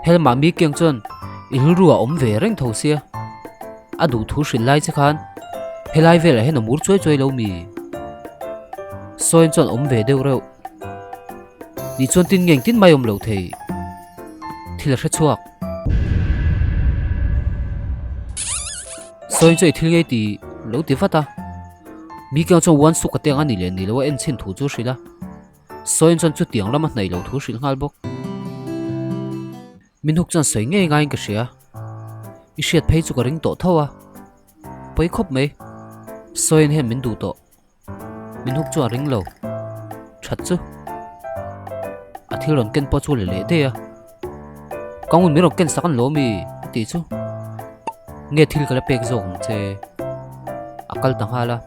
Helmah mi kiang chuan i rilru a awm ve reng tho sia. A duh thu hrilh lai che khan helai velah hian a mur chuai chuai lo mi? Sawiin chuan awm ve deuh reuh. Ni chuan tin ngeng tin mai awm lo thei. Thil a hre chhuak. Sawiin chuan i thil ngei ti lo ti vat a. Mi kiang chuan uan suk a teng a ni leh ni lo a en chhin thu chu hrilh a. Sawiin chuan chutiang lama hnaih lo thu hrilh nghal bawk. Min huk chuan sawi ngei ngaiin ka hria. I hriat phei chu ka ring tawh tho a. Pawi khawp mai. Sawiin hian min duh tawh. Min huk chuan a ring lo. That chu. A thil rawn ken pawh chu la leh daih a. Ka ngun min rawn ken sak an lo mi a tih chu. Nge thil ka la pek zawk ang che. A kal ta nghal a.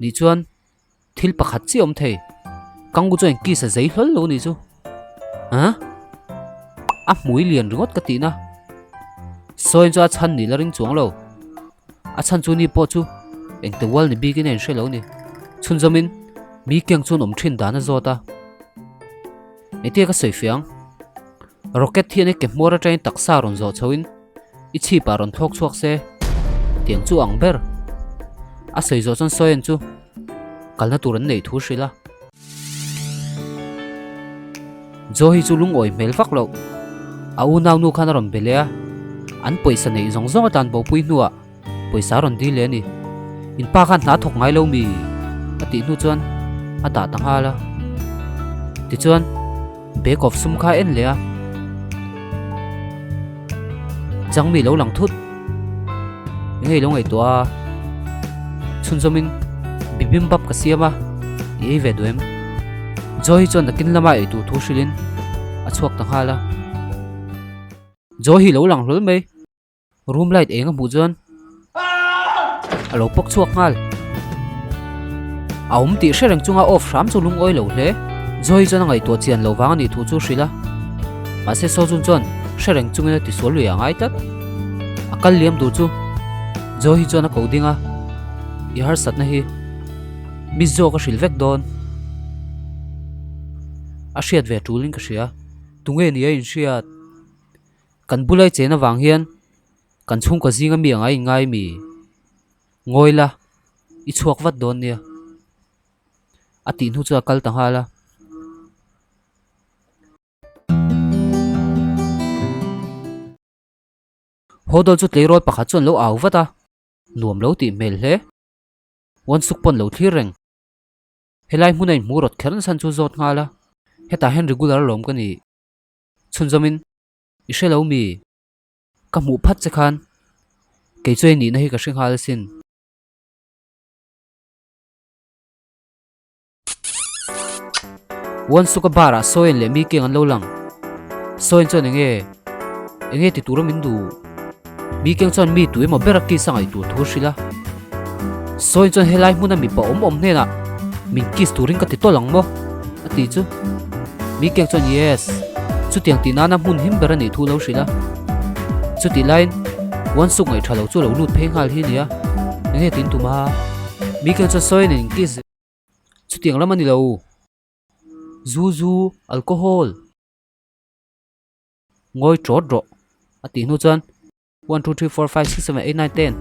Nih chuan thil pakhat chiah awm thei. Kangu chuan kiss a zei hlawl lo nih chu. Huh? A hmui lian ringawt ka tihna. Sawiin chu a chhan nih la ring chuang lo. A chhan chu ni pawh chu engte wal ni bikin a inhre lo ni. Chhunzawmin mi keng chuan awm thin dan a zawt a. Engtia ka sawi fiang? Rocket hian i ke hmuar atangin taksa rawn zawh chhoin i chhip ah rawn thlawk chhuak se tiang chu ang ber. A sawi zawh chuan Soyen chu kalna tur an neih thu hrilh a. Joe hi chu lungawi hmel vak loh. A unau nu khan a rawn be leh a, an pawisa neih zawng zawng atan bopui hnuah pawisa a rawn dil leh a ni. In pa khan hna thawk ngai lo mi? a tih hnu chuan a dah ta nghal a. Tichuan bag of sum kha a en leh a. Chang mi lo lang thut. Engei lo ngaihtuah a, chhunzawmin bibimbap ka siam a, i ei ve duh em? Joe hi chuan nakin lama ei tur thu hrilhin a chhuak ta nghal a. Joe hi lo lang hlawl mai. Room light eng a hmuh chuan a lo pawk chhuak nghal. A awm tih hre reng chunga off hram chu lungawi lo hle. Joe hi chuan a ngaihtuah chian lo vang a nih thu chu hrilh a. Mahse Sojun chuan hre reng chungin a tisual lui a ngai tlat. A kal liam tur chu Joe hi chuan a ko ding a, I harsatna hi Miss Joe ka hrilh vek dawn. A hriat ve tulin ka hria. Tunge ni a inhriat? Kan bulai chen avang hian kan chhungkaw zinga mi anga inngai mi? Ngawi la, i chhuak vat dawn nia. A tih hnu chu a kal ta nghal a. Hodol chu tleirawl pakhat chuan lo au vat a, nuam lo tih hmel hle. Uansuk pawn lo thlir reng. Helai hmuna inhmuh rawt kher nasa chu zawt nghal a, hetah hian regular lawm ka ni. Chhunzawmin, I hre lo mi? Ka hmuh phat che khan kei chu ei nihna hi ka hre nghal asin. Uansuka bar ah Sawian leh mi keng an lo lang. Sawian chuan enge enge ti tura min duh? Mi keng chuan mi tu emaw ber a kiss a ngaih tur thu a hrilh a. Sawian chuan helai hmuna mipa awm awm hnenah min kiss turin ka ti tawlh ang maw? A ti chu. Mi keng chuan yes, chutiang tih nana hmun him ber a nih thu lo hrilh a. Chutih laiin Uansuk ngaih tha lo chu a lo lut phei nghal hi a nia. Enge tin tum a? Mi keng chuan Sawian in kiss. Chutiang lam a ni lo. Zu zu, alcohol. Ngawi tawt rawh a tih hnu chuan one two three four five six seven eight nine ten.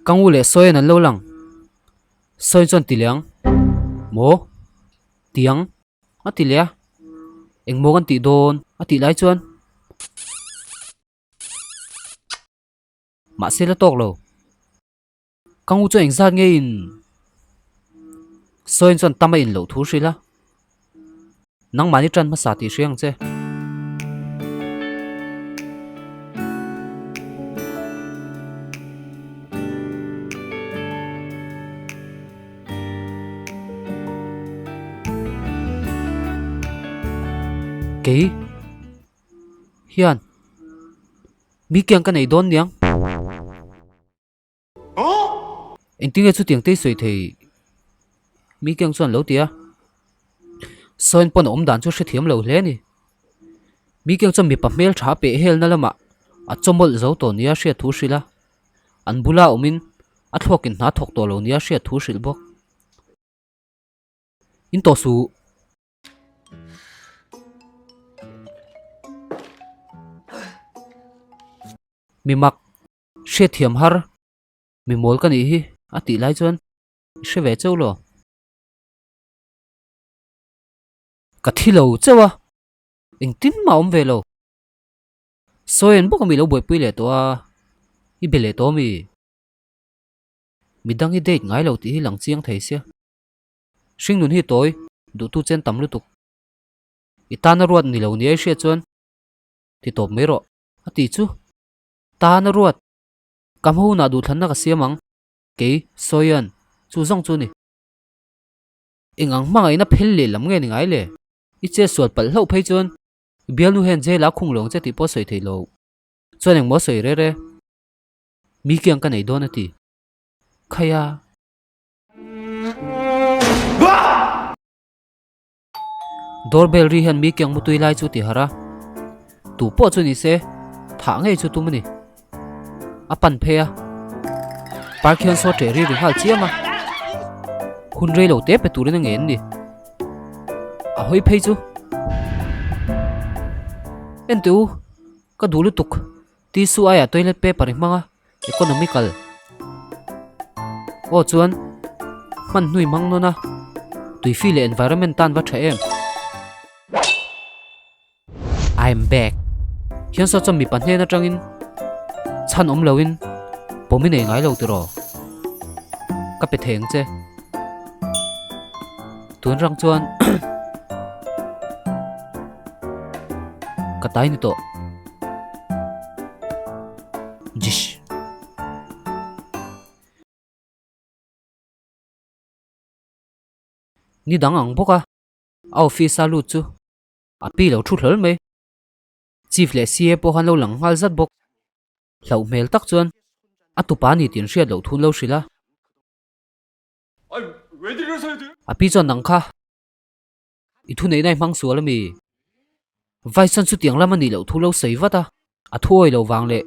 Ka ngu leh sawiin an lo lang. Sawiin chuan ti leh ang. Maw? Tiang. A ti leh a. Engmaw kan tih dawn a tih lai chuan. Mahse la tawk lo. Ka ngu chuan engzat nge in Sawiin chuan tam a in loh thu hrilh a. Nangmahni tan hmasa tih hria ang che. Kei hian mi kiang ka nei dawn niang. Engtin nge chutiang te i sawi thei? Mi kiang chuan lo ti a. Sawiin pawn a awm dan chu hrethiam lo hle a ni. Mi kiang chuan mipa hmel tha peh helna lamah a chawmawlh zo tawh nia hriat thu hrilh a. An bula awmin A thluakin hna thawk tawh lo nia hriat thu hrilh bawk. In tawh suh. Mi mak, hriatthiam har, mi mawl ka nih hi a tih lai chuan i hre ve chauh lo. Ka thi lo chauh a, engtin mah awm ve lo. Sawi an bawk a mi lo buaipui leh tawh a, i be leh tawh a mi? Midang i date ngai lo tih hi lang chiang thei sia. Hringnun hi tawi, duhtu chen tam lutuk. I tana ruat ni lo nia i hriat chuan ti tawp mai rawh a ti chu. Tana ruat, ka hma hunah duhthlanna ka siam ang, kei, Sawian, chu zawng chu ni. Eng ang hmangaihna phel leh lam nge ni ngai le? I che sual palh hlauh phei chuan i bialnu hian jail ah khung lo ang che tih pawh sawi thei lo. Chuan engmaw sawi re re? Mi kiang ka nei dawn a ti. Khaia. Doorbell ri hian mi kiang mutui lai chu ti harh a, tu pawh chu ni se thah ngei chu tum a ni. A pan phei a, park hian saw ṭeh ri ri nghal chiam a, hun rei lo te pe turin a ngen ni. A hawi phei chu Enteh u, ka duh lutuk, tissue aiah toilet paper i hmang a. Economical aw chuan hman hnui hmang nawn a, tuifi leh environment tan va tha em. I am back. Hian saw chuan mipa hnen atangin chhan awm loin pawm i nei ngai lo tiraw? Ka pe thei ang che. Tun rang chuan ka tai ni tawh. Jish. Ni dang ang bawk a, a office a lut chu a pi lo thu hlawl mai. Chief leh CA pawh khan lo lang nghal zat bawk. Hlauh hmel tak chuan a tupa ni tih an hriat loh thun lo hrilh a. A pi chuan nang kha I thuneihna i hmang sual ami? Vice chuan chutiang lam a nih loh thu lo sawi vat a, a thu awi lo vang leh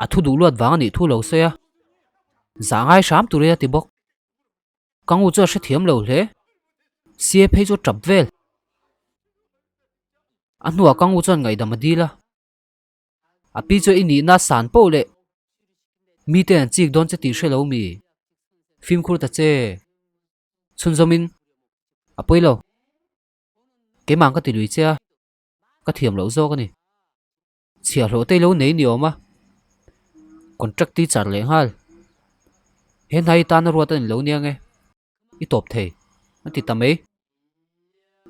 a thu duh luat vang a nih thu lo sawi a, zah ngai hram turin a ti bawk. Ka ngu chu a hrethiam lo hle. CA phei chu a tap vel. A hnuah ka ngu chuan ngaihdam a dil a. A pi chu i nihna san poh leh mite an chik dawn che tih hre lo mi? Fimkhur ta che. Chhunzawmin, A pawi lo. Keimah ka ti lui che a, ka thiam loh zawk a ni. Chhiahhlawh te ilo nei ni awm a, contract teacher leh nghal. He hna hi tana ruat a ni lo nia nge, i tawp thei, a ti ta mai.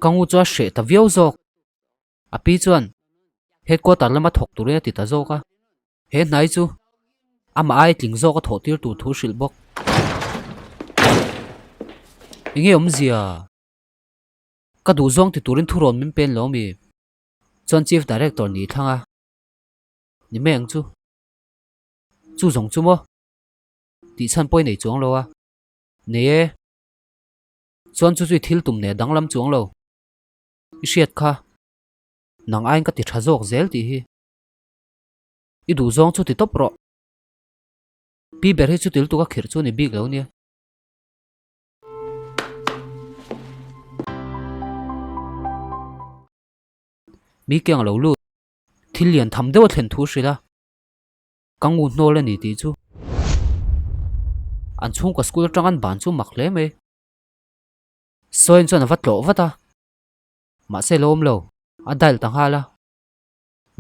Ka ngu chu a hreh ta viau zawk. A pi chuan headquarter lama thawk turin a ti ta zawk a. He hnai chu amah ai tling zawk a thawh tir tur thu hrilh bawk. Enge awmzia? Ka duh zawng ti turin thurawn min pen lo mi? Chuan Chief Director ni thlang a ni mai ang chu. Chu zawng chu maw? Tih chhan pawh i nei chuang lo a. Nei e. Chuan chu chu i thil tum nen danglam chuang lo. I hriat kha. Nang aiin ka ti tha zawk zel tih hi. I duh zawng chu ti tawp rawh. Pi ber hi chu til tuk a khirh chu ni bik lo nia. Mi keng lo lut. Thil lian tham deuh a thlen thu hrilh a. Ka ngu hnawl a ni tih chu. An chhungkaw school atang an ban chu mak hle mai. Sawiin chuan a va tlawh vat a. Mahse lo awm lo. A dial ta nghal a.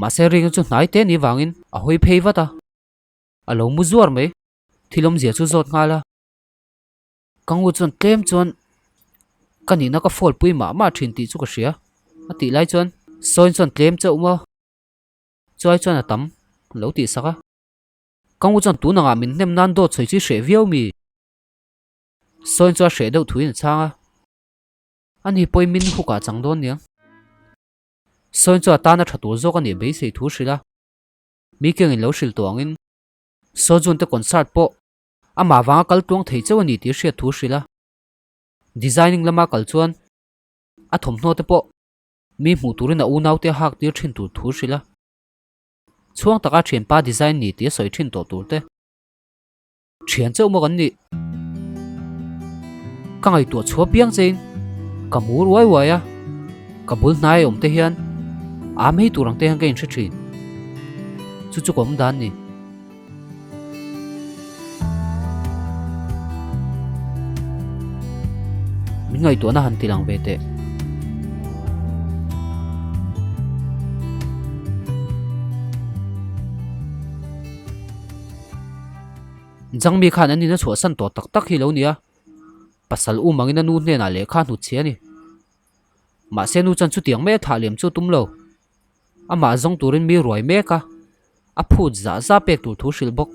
Mahse ring chu hnai te ni vangin a hawi phei vat a, a lo mu zuar mai. Thil awmzia chu zawt nghal a. Ka ngu chuan tlem chuan ka nihna ka fall pui mah mah thin tih chu ka hria. A tih lai chuan Sawiin chuan tlem chauh maw? Chuai chuan a tam lo tih sak a. Ka ngu chuan tun angah min hnem nan dawt sawi chu i hreh viau mi? Sawiin chuan a hreh deuh thuin a chhang a. Ani pawhin min hukah chang dawn nia. Sawiin chu a tana tha tur zawk a nih beisei thu hrilh a, mi kengin lo hrilh tawh angin Sojun te concert pawh amah vanga kal tluang thei chauh a ni tih hriat thu hrilh a, designing lama kal chuan a thawmhnaw te pawh mi hmuh turin a unaute a hak tir thin tur thu hrilh a, chhuang taka thianpa design ni tih a sawi thin tawh tur te. Thian chauh maw kan nih? Ka ngaihtuah chhuah piang chein ka mur uai uai a, ka bul hnai awm te hian a mei tur ang te hian ka inhre thin. Chu chu ka awm dan ni. Min ngaihtuahna han ti lang ve teh. Jangmi khan an in a chhuahsan tawh tak tak hi lo nia, pasal um angin a nu hnenah lehkha a hnutchhe a ni. Mahse nu chuan chutiang mai a thah liam chu a tum lo. Amah zawng turin mi ruai mek a, a phut zah zah pek tur thu hrilh bawk.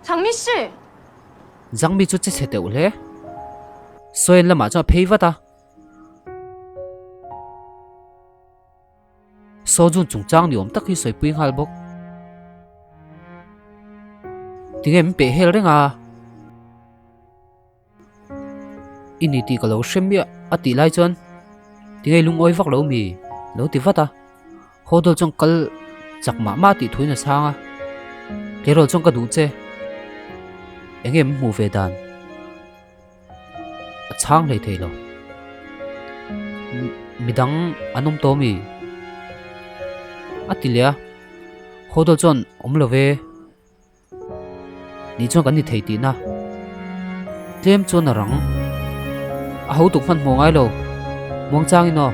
Jangmi si! Jangmi chu che chhe teuh hle. Sawian lamah chuan a phei vat a. Sawjun chungchang ni awm tak hi sawipui nghal bawk. Tinge min peh hel reng a? I ni tih ka lo hre miah a tih lai chuan tinge lungawi vak lo mi lo ti vat a. Hodol chuan kal chak mah mah tih thuin a chhang a. Tleirawl chuan ka duh che. Enge min hmuh ve dan? A chhang hlei thei lo. Midang an awm tawh mi? A ti leh a. Hodol chuan awm lo ve. Ni chuan kan ni thei tihna. Tlem chuan a rang. A ho tuk hmanhmawh ngai lo. Muangchangin aw.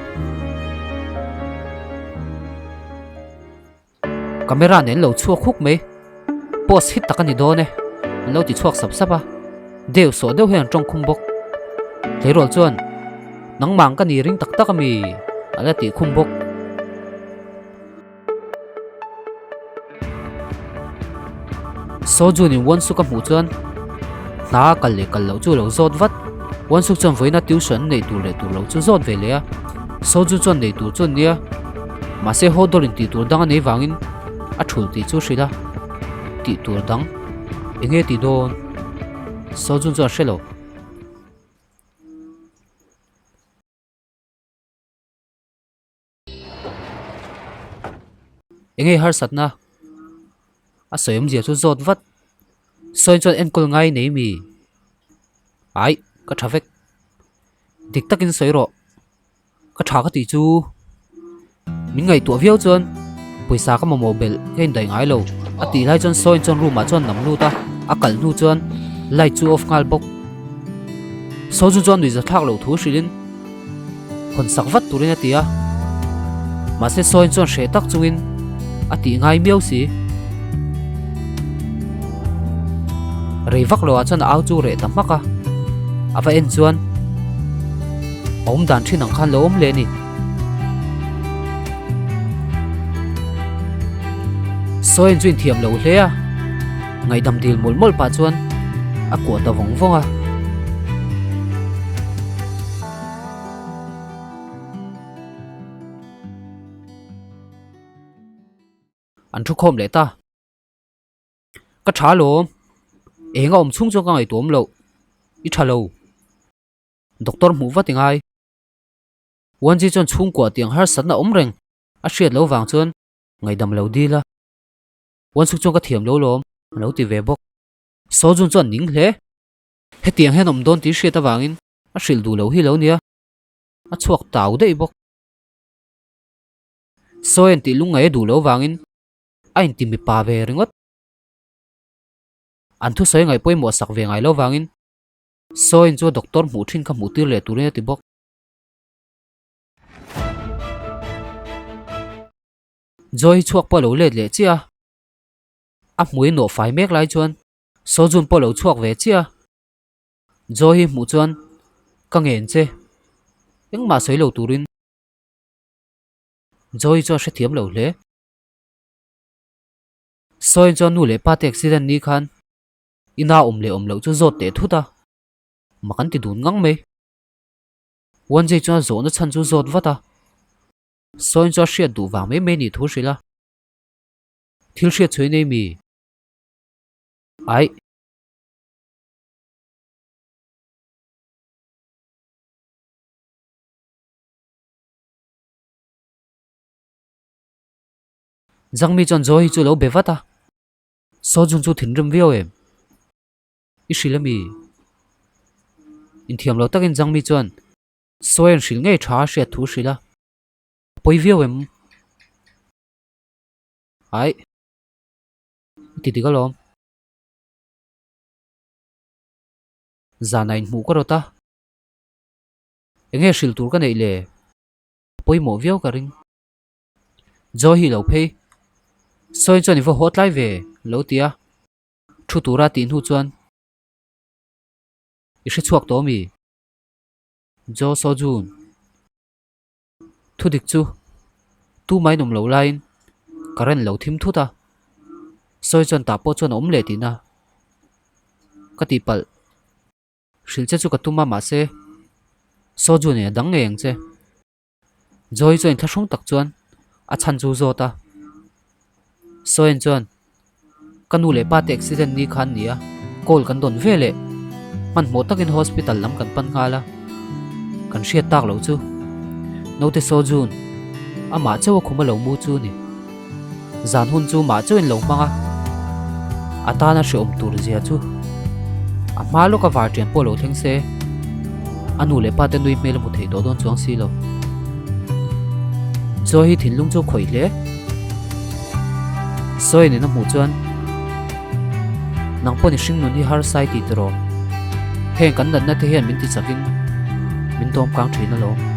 Camera nen lo chhuak huk mai. Post hit tak a ni dawn e. An lo ti chhuak sap sap a. Deuh sawh deuh hian an tawng khum bawk. Tleirawl chuan, Nangmah ang ka ni ring tak tak a mi? A la tih khum bawk. Sojun in Wonsuk a hmuh chuan hna a kal leh kal loh chu a lo zawt vat. Wonsuk chuan vawiina tuition an neih tur leh tur loh chu zawt ve leh a. Sojun chuan nei tur chu an nia. Mahse haw dawr in tih tur dang a nei vangin a thul tih chu hrilh a. Tih tur dang eng nge tih dawn? Sojun chuan a hre lo. Enge harsatna a sawi awmzia chu zawt vat sawi chuan enkawl ngai nei mi aih ka tha vek dik takin sawi rawh ka tha ka tih chu min ngaihtuah viau chuan pawisa ka mamawh belh ka indaih ngai lo a tih lai chuan sawi chuan room ah chuan nam lut a a kalh hnu chuan light chu off nghal bawk saw chu chuan nuihza thlak loh thu hrilhin. Hawn sak vat turin a ti a, mahse Sawiin chuan hreh tak chungin a tih ngai miau si. Rei vak loah chuan a au chu reh ta hmak a, a va en chuan a awm dan thin ang khan lo awm leh a ni. Sawiin chu inthiam lo hle a, ngaihdam dil mawlh mawlh pah chuan a kuah ta vawng vawng a. An thu khawm leh ta. Ka tha alawm. Eng a awm chhung chuan ka ngaihtuah awm loh. I tha lo. Doctor hmuh vat i ngai. Wanji chuan chhungkuah tiang harsatna awm reng a hriat loh vang chuan ngaihdam lo dil a. Wansuk chuan ka thiam lo lawm a lo ti ve bawk. Sojun chuan ning hle. Hetiang hian awm dawn tih hriat avangin a hrilh duh loh hi lo nia, a chhuak tau daih bawk. Sawi an tih lungngaih a duh loh avangin a inti mipa ve ringawt. An thusawi ngaih pawimawh sak ve ngai loh avangin Sawiin chu a doctor hmuh thin kha hmuh tir leh turin a ti bawk. Joy hi chhuak pawh a lo let leh chiah a, a hmui nawh fai mek lai chuan Sojun pawh lo chhuak ve chiah a, Joy hi hmuh chuan ka ngen che, engmah sawi lo turin Joy chuan hrethiam lo hle. Sawiin chuan nu leh pa te accident ni khan ina awm leh awm loh chu zawt teh thut a, mak an ti dun ngang mai. Wanjay chuan zawhna chhan chu zawt vat a, Sawiin chuan hriat duh vang mai mai nih thu hrilh a, Thil hriat chhuai nei mi? Aih. Zangmi chuan Joe hi chu lo be vat a. Sojun chu thinrim viau em? I hrilh ami? Inthiam lo takin Zangmi chuan Soen hrilh ngei tha a hriat thu hrilh a. A pawi viau em? Aih. I ti dik alawm. Zan a inhmuh ka rawt a. Enge hrilh tur ka neih le? A pawimawh viau ka ring. Joy hi lo phei. Sawiin chuan i va haw tlai ve lo ti a. Thu tura tih hnu chuan i hre chhuak tawh ami? Jo Sojun. Thudik chu tumah in awm loh laiin current lo thim thut a. Sawi chuan tah pawh chuan a awm leh tihna ka tihpalh. Hrilh che chu ka tum a mahse Sojun in a dang ngei ang che. Joy chuan inthlahrung tak chuan a chhan chu zawt a. Soen chuan, Ka nu leh pa te accident ni khan ni a, call kan dawn ve leh. Hmanhmawh takin hospital lam kan pan nghal a, kan hriat tak loh chu. Naute Sojun, amah chauh a khum a lo mu chu ni. Zan hun chu mah chauhin lo hmang a, a tana hrehawm tur zia chu a hma lawka varṭian pawh lo thleng se, a nu leh pa te nui hmel a hmu thei tawh dawn chuang si lo. Joy hi thinlung chu khawih hle. Sawiin in a hmuh chuan, Nang pawh ni hring nun hi harsai tih tiraw? Heng kan natna te hian min ti chakin min dawm kang thin alawm.